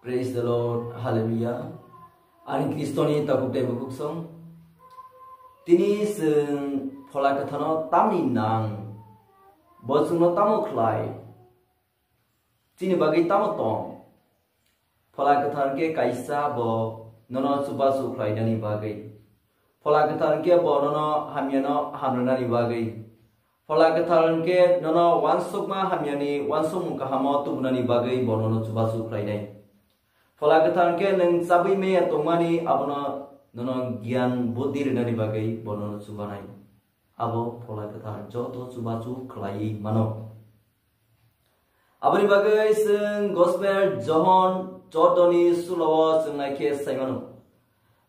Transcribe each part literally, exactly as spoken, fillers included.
Praise the Lord, Hallelujah. Ani Kristoni takhuk tei bukhuk song. Tini chwng Phola Kwtharno tamni nang? Bo chwngno tamo khlai? Chini bagwi tamo tong? Phola Kwthar khe kaisa, bo nono chubachu khlainani bagwi. Phola Kwthar khe bo nono hamyano hamrwnani bagwi. Phola Kwthar hwnkhe nono uansukma hamyani uansukmung kahamo tubunani bagwi bo nono chubachu khlainai. Phola Kwthar hwnkhe nwng chabwi maya tongmani abono nono giyan buddhi rwnani bagwi bo nono chubanai. Abo Phola Kwthar joto chubachu khlaiwi mano. Aboni bagwi chwng Gospel Johon chordoni sulao chwng naikhe sai mano.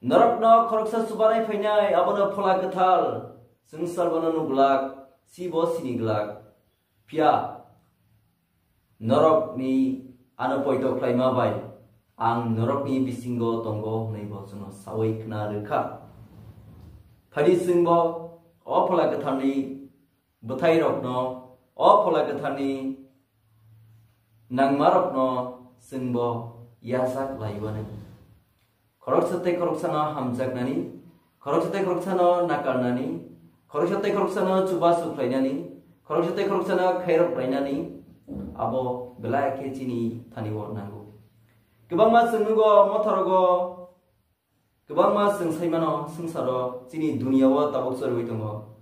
Norokno khoroksa chubanai phainai, abono Phola Kwthar, chwng salbano nuglak, sibo siniglak. Phiya norokni ano poito khlaima bai ang norokni bisingo tongo hwnwi bo chwngno saui khna rwkha. Phaidi chwngbo o Phola Kwtharni bwthairokno, o Phola Kwtharni nangmarokno chwngbo yachak laiwano. Khoroksa tei khoroksano hamjaknani, khoroksa tei khoroksano nakarnani, khoroksa tei khoroksano chubachu khlainani, khoroksa tei khoroksano khairok lainani, abo belai khe chini thani-o nango. Kwbangma chwng nugo, mothorogo, kwbangma chwng sai mano, swngcharo chini duniya-o tabuk choriwi tongo.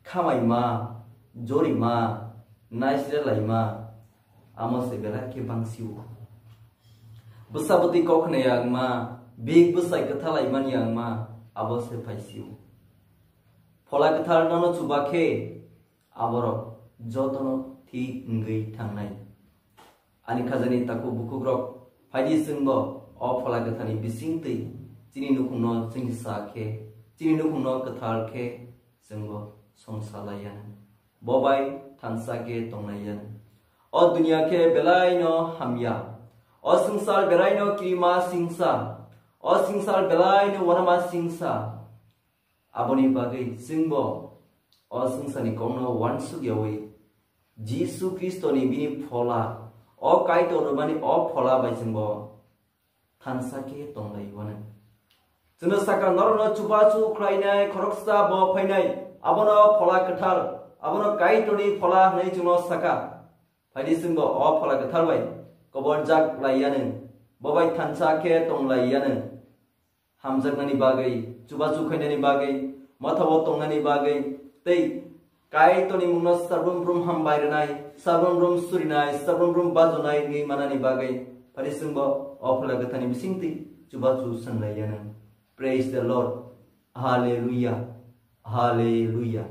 Khamaima, jorima, naisre laima, amo se belai khe bang sio. Bwsa bwtwi kok khna ya wngma, bik bwsai kwtha laimani ya wngma, abo se phai sio. Phola Kwthar nono chuba khe, aborok jotono thik wngwi thangnai. Ani khajani takhuk bukhukrok, phaidi chwngbo o Phola Kwtharni bisingtwi chini nukhungno chwngsa khe, chini nukhungno kwthar khe chwngbo songsa laiyanw. Bo bai thansa khe tonglaiyanw. O duniya khe belaino hamya. O swngchar belaino kirima singsa. O swngchar belaino wanama singsa. Aboni bagwi chwngbo o swngcharni kokno uansuk yaui Jisu Khristoni bini Phola, o Kaitor rwmani o Phola bai chwngbo thansa khe tonglaiwano. Chwngno sakha norokno chubachu khlainai khoroksa bo phainai, abono Phola Kwthar, abono Kaitorni Phola hwnwi chwngno sakha. Phaidi chwngbo o Phola Kwthar bai koborjak laiyanw, bo bai thansa khe tonglaiyanw. Hamjaknani bagwi, chubachu khainani bagwi, mathao tongnani bagwi, tei Kaitorni mungno sabrum brum hambai rwnai, sabrum brum surinai, sabrum brum bajonai wngwi manani bagwi, phaidi chwngbo o Phola Kwtharni bisingtwi chubachu swnglaiyanw. Praise the Lord. Hallelujah. Hallelujah.